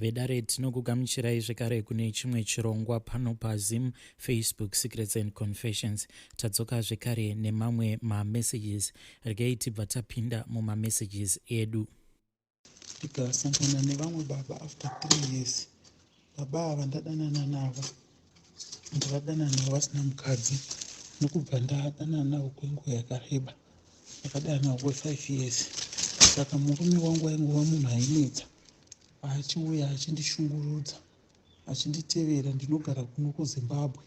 Vedare, tinokugamuchirai zvekare kune chimwe chirongwa pano paZim Facebook Secrets and Confessions. Tadzoka zvekare nemamwe mamessages. Regai tibva tapinda mumamessages edu. Ndikasangana nevamwe baba after 3 years. Baba ava ndadanana navo, ndakadanana navo vasina mukadzi, nokubva ndadanana navo kwenguva yakareba. Ndakadanana navo kwe5 years. Saka murume wangu aingova munhu ainetsa, achiuya achindishungurudza, achinditevera. Ndinogara kuno kuZimbabwe,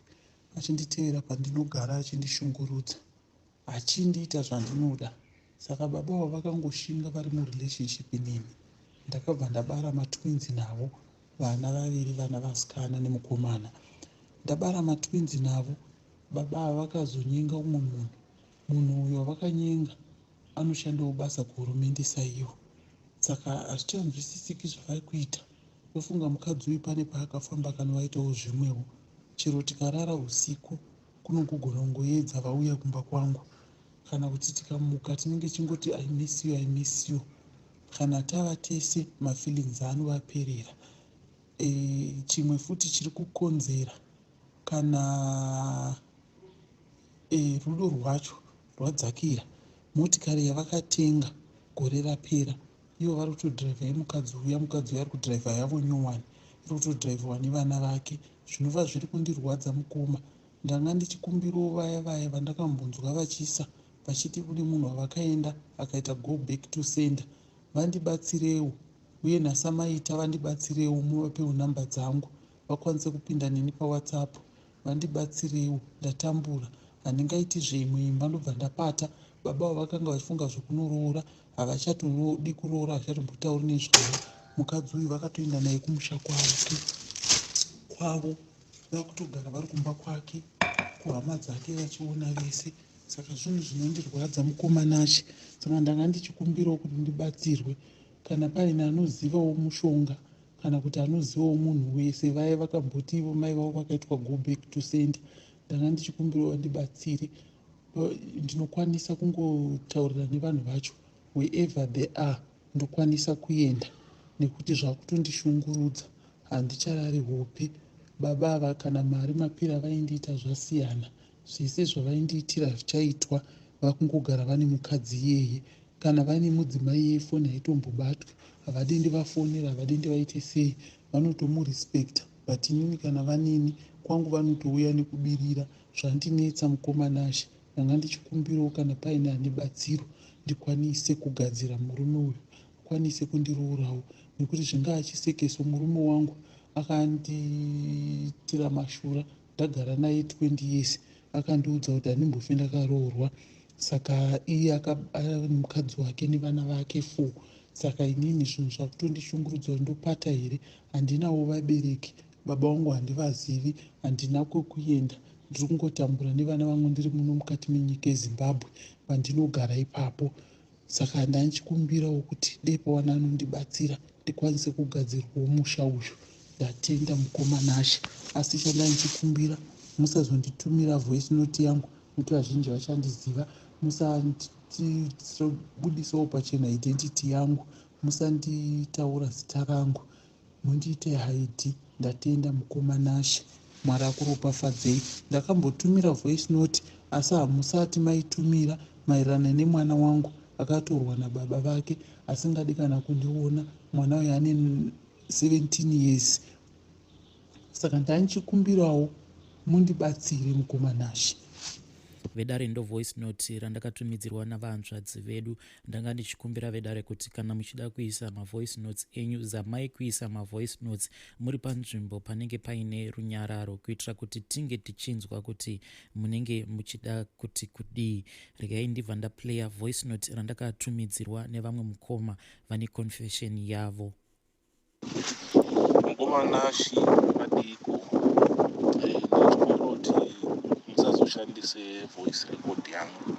achinditevera pandinogara, achindishungurudza, achindiita zvandinoda. Saka baba avo vakangoshinga vari murelationship neni. Ndakabva ndabara matwins navo, vana vaviri, vana vasikana nemukomana. Ndabara matwins navo, baba ava vakazonyenga umwe munhu. Munhu uyu wavakanyenga anoshandawo basa kuhurumende saivo. Saka hazvichanzwisisiki zvavari kuita. Ndofunga mukadzi uyu pane paakafamba akanovaitawo zvimwewo. Chero tikarara usiku, kunongogona kungoedza vauya kumba kwangu, kana kuti tikamuka tinenge chingoti, "I miss you, I miss you." Kana tava tese, mafeelings anovaperera. Chimwe futi chiri kukonzera kana rudo rwacho rwadzakira, motikari yavakatenga gore rapera. Ivo vari kutodhiraivha yemukadzi uya. Mukadzi uya ari kudhiraivha yavo nyowani, iri kutodhiraivhiwa nevana vake, zvinova zviri kundirwadza, mukoma. Ndanga ndichikumbirawo vaya vaya vandakambonzwa vachiisa vachiti kune munhu wavakaenda akaita go back to sender, vandibatsirewo, uye nasamaita vandibatsirewo, muvapewo nhamba dzangu vakwanise kupinda neni paWhatsApp, vandibatsirewo. Ndatambura, handingaiti zvimwe imba ndobva ndapata. Baba avo vakanga vachifunga zvekunoroora, havachatodi kuroora, havachatombotauri nezvavo. Mukadzi uyu vakatoenda naye kumusha kwake kwavo, vakutogara vari kumba kwake, kuhama dzake, vachiona vese. Saka zvinhu zvinondirwadza, mukoma Nashe. Saka ndanga ndichikumbirawo kuti ndibatsirwe, kana paine anozivawo mushonga, kana kuti anozivawo munhu wese vaya vakamboti ivo mai vavo vakaitwa go back to sender. Ndanga ndichikumbirawo vandibatsire. Ndinokwanisa kungotaurira nevanhu vacho wherever they are, ndokwanisa kuenda, nekuti zvakutondishungurudza, handicharari hope. Baba ava kana mari mapira vaindiita zvasiyana, zvese zvavaindiitira zvichaitwa. Vakungogara vane mukadzi iyeye, kana vane mudzimai iyeye, foni haitombobatwi. Havadi ndivafonera, havadi ndivaite sei, vanotomurespecta, but inini kana vanini kwangu vanotouya nekubirira. Zvandinetsa, mukoma Nashe. Ndanga ndichikumbirawo kana paine ane batsiro, ndikwanise kugadzira murume uyu, akwanise kundiroorawo, nekuti zvingaa chisekeso. Murume wangu akandiitira mashura. Ndagara naye 20 years, akandiudza kuti handimbofi ndakaroorwa. Saka iye mukadzi wake nevana vake four. Saka inini zvinhu zvakutondishungurudza. Ndopata here? Handinawo vabereki, baba vangu handivazivi, handina kwekuenda. Ndiri kungotambura nevana vangu, ndiri muno mukati menyika yeZimbabwe vandinogara ipapo. Saka ndandichikumbirawo kuti dei pawana anondibatsira, ndikwanise kugadzirwawo musha uyu. Ndatenda, mukoma Nashe. Asi chandanichikumbira, musazonditumira voice note yangu, nekuti vazhinji vachandiziva. Musabudisawo pachena identity yangu, musanditaura zita rangu, mundiite hide. Ndatenda, mukoma Nashe, Mwari akuropafadzei. Ndakambotumira voice note, asi hamusati maitumira, maererano nemwana wangu akatorwa nababa vake, asingadi kana kundiona. Mwana uyu ane 17 years. Saka ndanichikumbirawo mundibatsire, mukoma Nashe. Vedare, ndo voice note randakatumidzirwa navanzvadzi vedu. Ndanga ndichikumbira vedare kuti kana muchida kuisa mavoice notes enyu, zamai kuisa mavoice notes muri panzvimbo panenge paine runyararo, kuitira kuti tinge tichinzwa kuti munenge muchida kuti kudii. Regai ndibva ndaplaya voice note randakatumidzirwa nevamwe mukoma vane confession yavo. Mukoma Nashe, madiko? Ndinochikumbira kuti musazoshandise voice record yangu.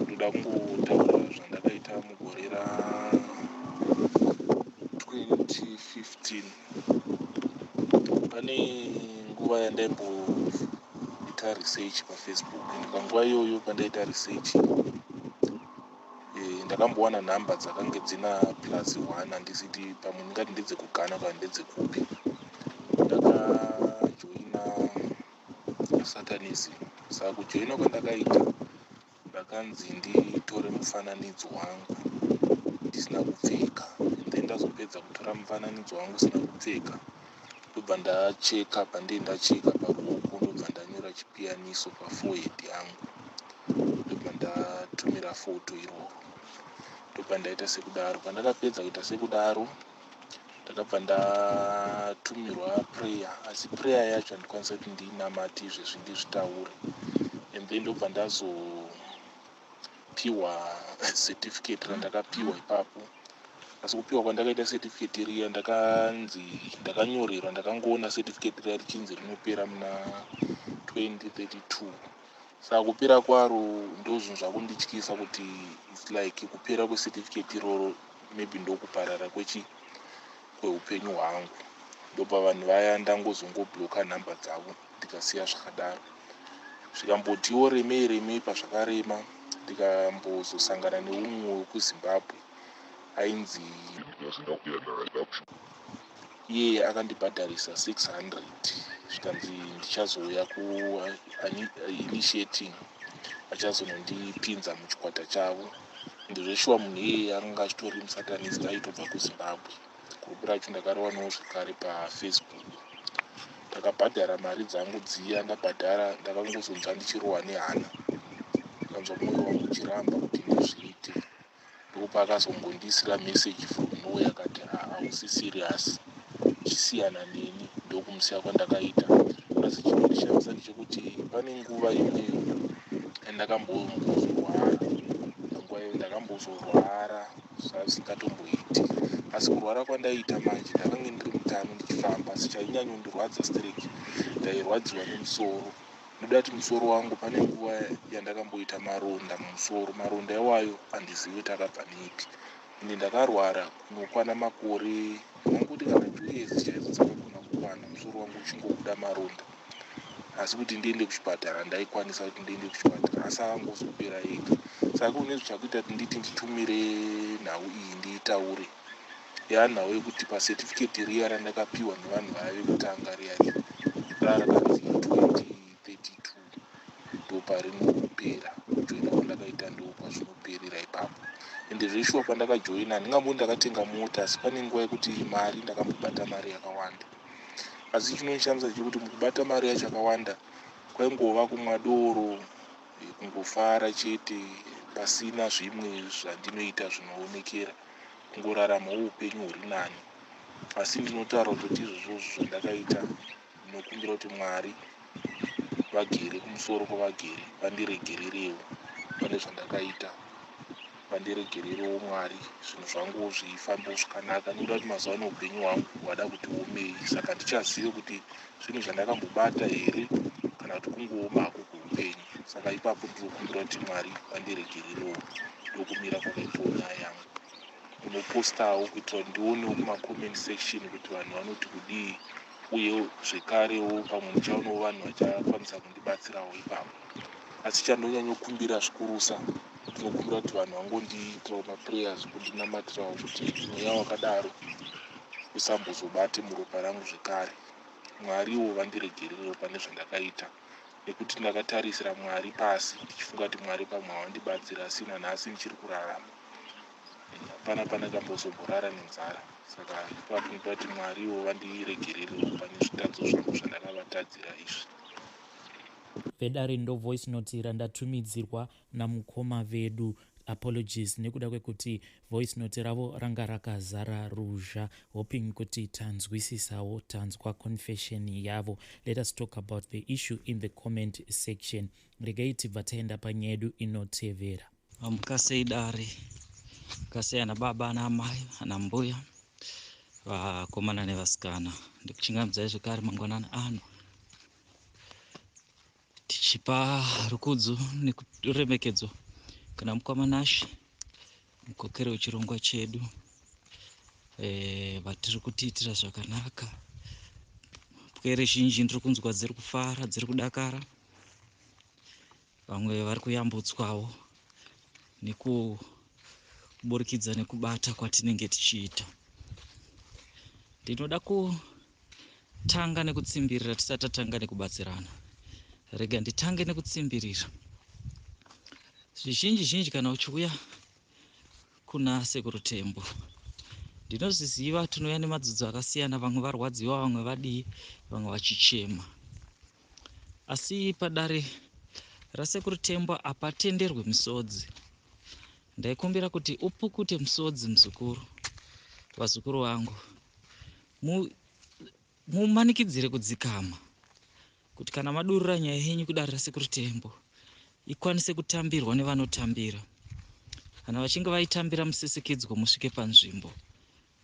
Ndoda kungotaura zvandakaita mugore ra2015. Pane nguva yandaimboita research paFacebook, and panguva iyoyo pandaita research, Ndakambowana nhamba dzakange dzina +1, handisiti pamwe ndingati ndedzekuGhana kana ndedzekupi. Ndakajoina satanism. Saka kujoina kwandakaita, ndakanzi nditore mufananidzo wangu ndisina kupfeka. Then ndazopedza kutora mufananidzo wangu usina kupfeka, ndobva ndacheka pandee, ndacheka paruoko, ndobva ndanyora chipiyaniso paforehead yangu, ndobva ndatumira foto iroro, ndobva ndaita sekudaro. Pandakapedza kuita sekudaro, ndakabva ndatumirwa prayer, asi prayer yacho handikwanisa kuti ndinamate izvezvi ndizvitaure. And then ndobva ndazopiwa certificate randakapiwa ipapo. Asi kupiwa kwandakaita certificate riya, ndakanzi ndakanyorerwa, ndakangoona certificate riya richinzi rinopera muna 2032. Saka kupera kwaro ndo zvinhu zvakundityisa kuti its like kupera kwecertificate iroro maybe ndokuparara kwechi kweupenyu hwangu. Ndobva vanhu vaya ndangozongobloka nhamba dzavo, ndikasiya zvakadaro. Zvikambotiwo remei remei, pazvakarema ndikambozosangana neumwe wekuZimbabwe ainzi iyeye, akandibhadharisa 600, zvikanzi ndichazouya kuinitiating, achazonondipinza muchikwata chavo. Ende zveshuwa munhu iyeye akanga achitori musatanist, aitobva kuZimbabwe. Gurupu racho ndakariwanawo zvekare paFacebook. Ndakabhadhara mari dzangu dziya. Ndabhadhara, ndakangozonzwa ndichirohwa nehana, ndikanzwa mwoyo wangu uchiramba kuti ndizviite. Ndopaakazongondiisira message from nowhere, akati, "Hausi serious, chisiyana neni." Ndokumusiya kwandakaita. Asi chinondishamisa ndechekuti pane nguva imwe yandakambozorwara. Panguva iyo ndakambozorwara zvazisingatomboiti, asi kurwara kwandaiita manje ndakange ndiri mutano, ndichifamba. Asi chainyanyondirwadza stereki, ndairwadziwa nemusoro. Ndoda kuti musoro wangu, pane nguva yandakamboita maronda mumusoro. Maronda iwayo handizivi kuti akabva neipi. Ende ndakarwara kunokwana makore, ndingangoti kana 2 years chaidzo dzakagona kukwana, musoro wangu uchingobuda maronda. Asi kuti ndiende kuchipatara, ndaikwanisa kuti ndiende kuchipatara, asi akangozopera ega. Saka kune zvichakuita kuti nditi nditumire nhau iyi ndiitaure. Yanhau yekuti pacertificate riya randakapiwa nevanhu vaya vekutanga riya riya, rarakanzi 2032 ndoparinopera. Kujoina kwandakaita ndo pazvinoperera ipapo. Ende zveshuwa pandakajoina, handingamboti ndakatenga mota, asi pane nguva yekuti mari ndakambobata mari yakawanda. Asi chinondishamisa chekuti mukubata mari yacho yakawanda, kwaingova kumwa doro, kungofara chete, pasina zvimwe zvandinoita zvinoonekera, kungoraramawo upenyu huri nani. Asi ndinotaura kutoti izvozvozvo zvandakaita, ndinokumbira kuti Mwari vagere kumusoro kwavagere vandiregererewo pane zvandakaita, vandiregererewo Mwari, zvinhu zvangu zvifambewo zvakanaka, nekuda kuti mazuva ano upenyu hwangu hwada kuti omei. Saka handichazivi kuti zvinhu zvandakambobata here kana kuti kungooma hako kweupenyu. Saka ipapo ndinokumbira kuti Mwari vandiregererewo. Ndokumira kwakaitawo nyaya yangu. Munopostawo kuitira kuti ndionewo kumacomment section kuti vanhu vanoti kudii, uye zvekarewo pamwe ndichaonawo vanhu vachakwanisa kundibatsirawo ipapo. Asi chandonyanyokumbira zvikurusa, ndinokumbira kuti vanhu vangondiitirawo maprayers, kundinamatirawo kuti mweya wakadaro usambozobate muropa rangu zvekare. Mwariwo vandiregererewo pane zvandakaita, nekuti ndakatarisira Mwari pasi ndichifunga kuti Mwari pamwe havandibatsira, asi nanhasi ndichiri kurarama. Hapana pandakambozomborara nenzara. Saka ipapo ndinoda kuti Mwariwo vandiregererewo pane zvitadzo zvangu zvandakavatadzira izvi. Vedare, ndo voice note randatumidzirwa namukoma vedu. Apologies nekuda kwekuti voice note ravo ranga rakazara ruzha, hoping kuti tanzwisisawo, tanzwa confession yavo. Let us talk about the issue in the comment section. Regai tibva taenda panyaya yedu inotevera. Mukasei dare, mukasei ana baba, ana amai, ana mbuya, vakomana nevasikana. Ndikuchingamidzai zvekare mangwanani ano, tichipa rukudzo nekuremekedzo kuna mukoma Nashe, mukokeri wechirongwa chedu, vatiri kutiitira zvakanaka. Pwere zhinji ndiri kunzwa dziri kufara, dziri kudakara, vamwe vari kuyambutswawo. kuburikidza nekubata kwatinenge tichiita. Ndinoda kutanga nekutsimbirira tisati tatanga nekubatsirana. Rega nditange nekutsimbirira. Zvizhinji zhinji kana uchiuya kuna Sekuru Tembo, ndinozviziva tinouya nemadzudzo akasiyana, vamwe varwadziwa, vamwe vadii, vamwe vachichema. Asi padare raSekuru Tembo hapatenderwe misodzi. Ndaikumbira kuti upukute musodzi muzukuru, vazukuru vangu, mumanikidzire kudzikama kuti kana madurura nyaya yenyu kudare raSekuru Tembo ikwanise kutambirwa nevanotambira. Kana vachinge vaitambira musisikidzwa musvike panzvimbo.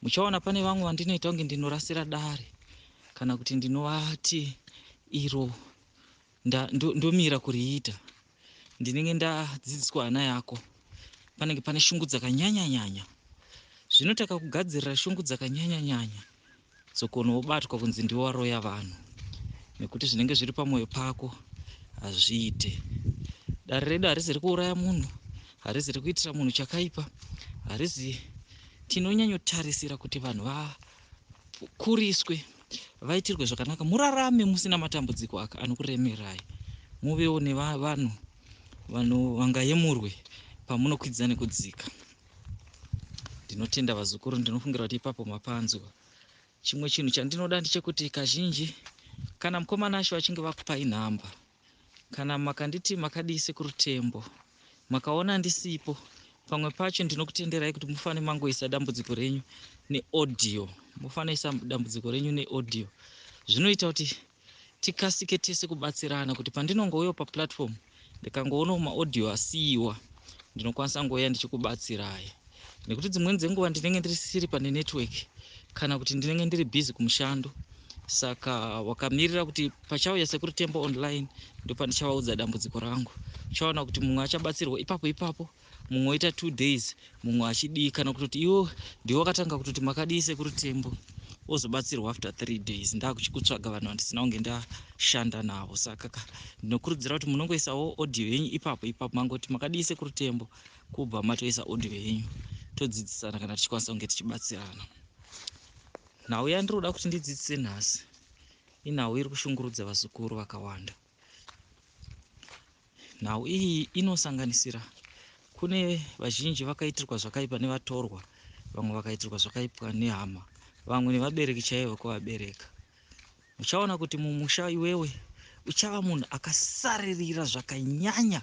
Muchaona pane vamwe vandinoita kunge ndinorasira dare kana kuti ndinovati iro ndomira kuriita. Ndinenge ndadzidziswa hana yako. Panenge pane shungu dzakanyanya-nyanya. Zvino takakugadzirira shungu dzakanyanya-nyanya dzokonobatwa kunzi ndiwe waroya vanhu nekuti zvinenge zviri pamwoyo pako hazviite. Dare redu harizi rekuuraya munhu, harizi rekuitira munhu chakaipa, harizi tinonyanyotarisira kuti vanhu vakuriswe vaitirwe zvakanaka, murarame musina matambudziko aka anokuremerai, muvewo nevanhu vangayemurwe pamunokwidza nekudzika. Ndinotenda vazukuru, ndinofungira kuti ipapo mapanzwa. Chimwe chinhu chandinoda ndechekuti kazhinji kana mukomana Asho achinge vakupai nhamba, kana makanditi makadii Sekuru Tembo, makaona ndisipo, pamwe pacho ndinokutenderai kuti mufane mangoisa dambudziko renyu neaudio, mufane isa dambudziko renyu neaudio. Zvinoita kuti tikasike tese kubatsirana kuti pandinongouya paplatform ndikangoonawo maaudio asiyiwa, ndinokwanisa ngouya ndichikubatsirai. Nekuti dzimweni dzenguva ndinenge ndisiri pane network kana kuti ndinenge ndiri busy kumushando, saka wakamirira kuti pachauya Sekuru Tembo online ndopandichavaudza dambudziko rangu. Uchaona kuti mumwe achabatsirwa ipapo ipapo, mumwe oita 2 days, mumwe achidii, kana kutoti iwo ndiwe wakatanga kutoti makadii Sekuru Tembo, ozobatsirwa after 3 days. Ndakuchikutsvaga vanhu vandisina kunge ndashanda navo. Saka ndinokurudzira kuti munongoisawo audio yenyu ipapo ipapo, mangoti makadii Sekuru Tembo, kubva matoisa audio yenyu, todzidzisana kana tichikwanisa kunge tichibatsirana. Nhau yandinoda kuti ndidzidzise nhasi inhau iri kushungurudza vazukuru vakawanda. Nhau iyi inosanganisira kune vazhinji vakaitirwa zvakaipa nevatorwa, vamwe vakaitirwa zvakaipa nehama, vamwe nevabereki chaivo kuvabereka. Uchaona kuti mumusha iwewe uchava munhu akasaririra zvakanyanya,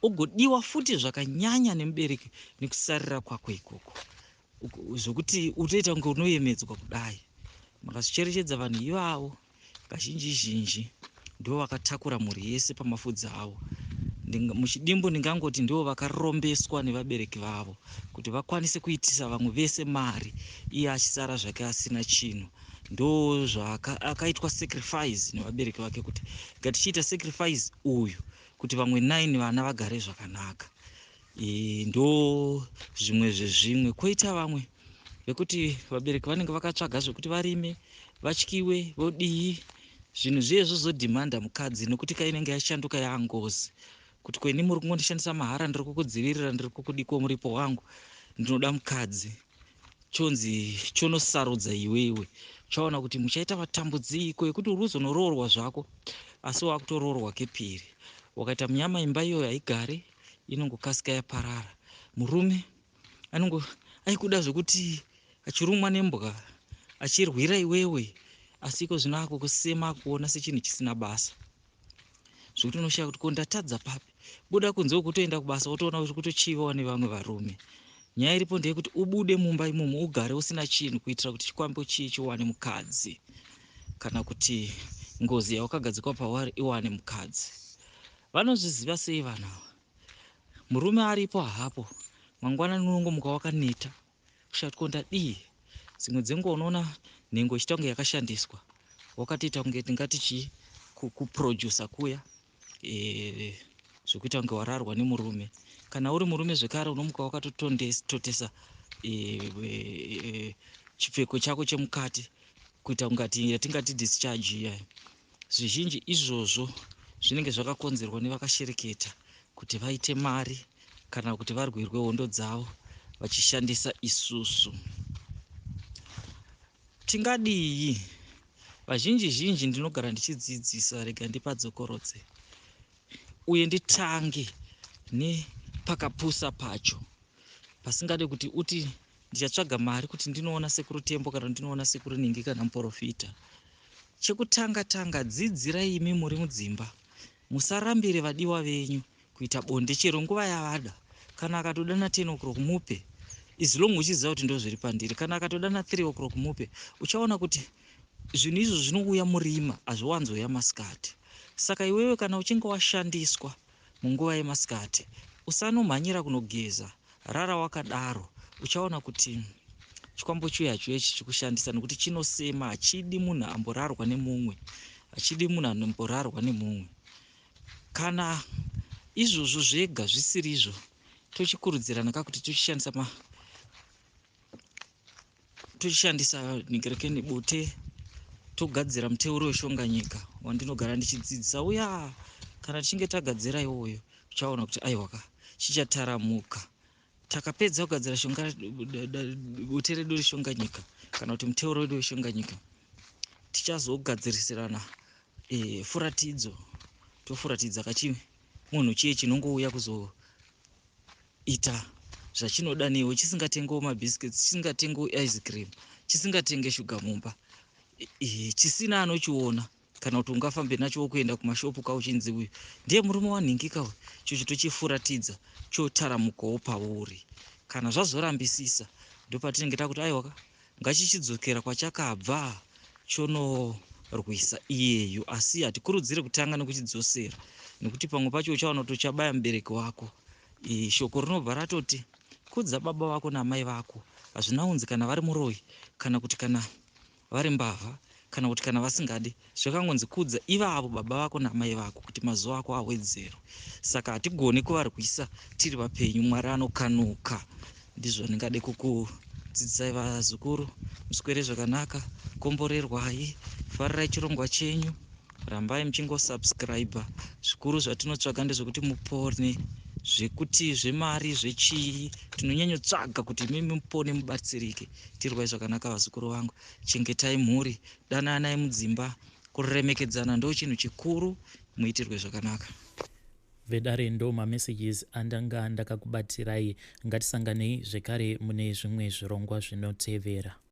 ugodiwa futi zvakanyanya nemubereki nekusarira kwako ikoko, zvokuti utoita kunge unoyemedzwa kudai. Makazvicherechedza vanhu ivavo kazhinji zhinji ndivo vakatakura mhuri yese pamafudzi avo. Muchidimbu ndingangoti ndivo vakarombeswa nevabereki vavo kuti vakwanise kuitisa vamwe vese mari, iye achisara zvake asina chinhu. Ndo zvaakaitwa sacrifice nevabereki vake kuti ngatichiita sacrifice uyu kuti vamwe 9 vana vagare zvakanaka. Ndo zvimwe zvezvimwe. Koita vamwe vekuti vabereki vanenge vakatsvaga zvekuti varime, vatyiwe, vodii, zvinhu zviye zvozodhimanda mukadzi nekuti kainenge yashanduka yaangozi kuti kweni muri kungondishandisa mahara, ndiri kukudzivirira, ndiri kukudiko muripo wangu, ndinoda mukadzi. Chonzi chonosarudza iwewe. Chaona kuti muchaita matambudziko ekuti uri uzonoroorwa zvako, asi wakutoroorwa kepiri. Wakaita munyama imba iyoyo haigari, inongokasika yaparara. Murume anongo aikuda zvekuti achirumwa nembwa, achirwira iwewe, asi iko zvino akukusema, akuona sechinhu chisina basa, zvekuti unoshaya kuti ko ndatadza papi. Buda kunze ukutoenda kubasa wotoona kuti kutochiviwa nevamwe varume. Nyaya iripo ndeyekuti ubude mumba imomo ugare usina chinhu kuitira kuti chikwambo chii chiwane mukadzi, kana kuti ngozi yawakagadzikwa pauri iwane mukadzi. Vanozviziva sei vanhu ava? Murume aripo hapo, mangwanani unongomuka wakaneta, kushaya kuti ko ndadii. Dzimwe dzenguva unoona nhengo ichiita kunge yakashandiswa, wakatoita kunge tingati chii kuproducer kuya, zvekuita kunge wararwa nemurume. Kana uri murume zvekare unomuka wakatototesa chipfeko chako chemukati kuita kungati yatingati discharge iya. Zvizhinji izvozvo zvinenge zvakakonzerwa nevakashereketa kuti vaite mari kana kuti varwirwe hondo dzavo. vachishandisa isusu. Tingadii? Vazhinji zhinji ndinogara ndichidzidzisa, rega ndipadzokorodze uye nditange nepakapusa pacho pasingade kuti uti ndichatsvaga mari kuti ndinoona sekuru Tembo kana ndinoona sekuru Ningi kana muprofita. Chekutanga tanga, dzidzirai imi muri mudzimba, musarambire vadiwa venyu kuita bonde chero nguva yavada. Kana akatoda na 10 o'clock, mupe, as long uchiziva kuti ndo zviri pandiri. Kana akatoda na 3 o'clock, mupe. Uchaona kuti zvinhu izvo zvinouya murima, hazviwanzouya masikati. Saka iwewe kana uchinge washandiswa munguva yemasikati, usanomhanyira kunogeza, rara wakadaro. Uchaona kuti chikwambo chiuya chiuye chichikushandisa, nekuti chinosema, hachidi munhu amborarwa nemumwe, hachidi munhu anomborarwa nemumwe. Kana izvozvo zvega zvisiri izvo, tochikurudzirana ka kuti tochishandisa ma tochishandisa nhingirekeni bute, togadzira muteuro weshonganyika wandinogara ndichidzidzisa uya. Kana tichinge tagadzira iwoyo, uchaona kuti aiwaka, chichataramuka. Takapedza kugadzira shonga bute redu reshonganyika kana kuti muteuro wedu weshonganyika, tichazogadzirisirana furatidzo. Tofuratidza kachi munhu chiye chinongouya kuzoita zvachinoda newe, chisingatengewo mabiscuits, chisingatengewo ice cream, chisingatenge shuga mumba, chisina anochiona, kana kuti ungafambe nacho kuenda kumashopu kauchinzi uyu ndiye murume wanhingika uyu. Chocho tochifuratidza, chotaramukawo pauri. Kana zvazorambisisa, ndopatinenge takuti aiwaka, ngachichidzokera kwachakabva, chonorwisa iyeyu. Asi hatikurudziri kutanga nekuchidzosera, nekuti pamwe pacho uchaona kuti uchabaya mubereki wako. Shoko rinobva ratoti kudza baba vako namai vako. Hazvina unzi kana vari muroyi, kana kuti kana vari mbavha, kana kuti kana vasingadi. Zvakangonzi kudza ivavo baba vako namai vako kuti mazuva ako awedzerwe. Saka hatigoni kuvarwisa tiri vapenyu, Mwari anokanuka. Ndizvo ndingade kukudzidzisai, vazukuru. Muswere zvakanaka, komborerwai, farirai chirongwa chenyu, rambai muchingosubscribe. Zvikuru zvatinotsvaga ndezvekuti mupone. Zvekuti zvemari zvechii, tinonyanyotsvaga kuti imimi mupone, mubatsirike. Tirwai zvakanaka, vazukuru vangu. Chengetai mhuri, dananai mudzimba, kuremekedzana ndo chinhu chikuru. Muitirwe zvakanaka. Vedare, ndo mamessages andanga ndakakubatirai. Ngatisanganei zvekare mune zvimwe zvirongwa zvinotevera.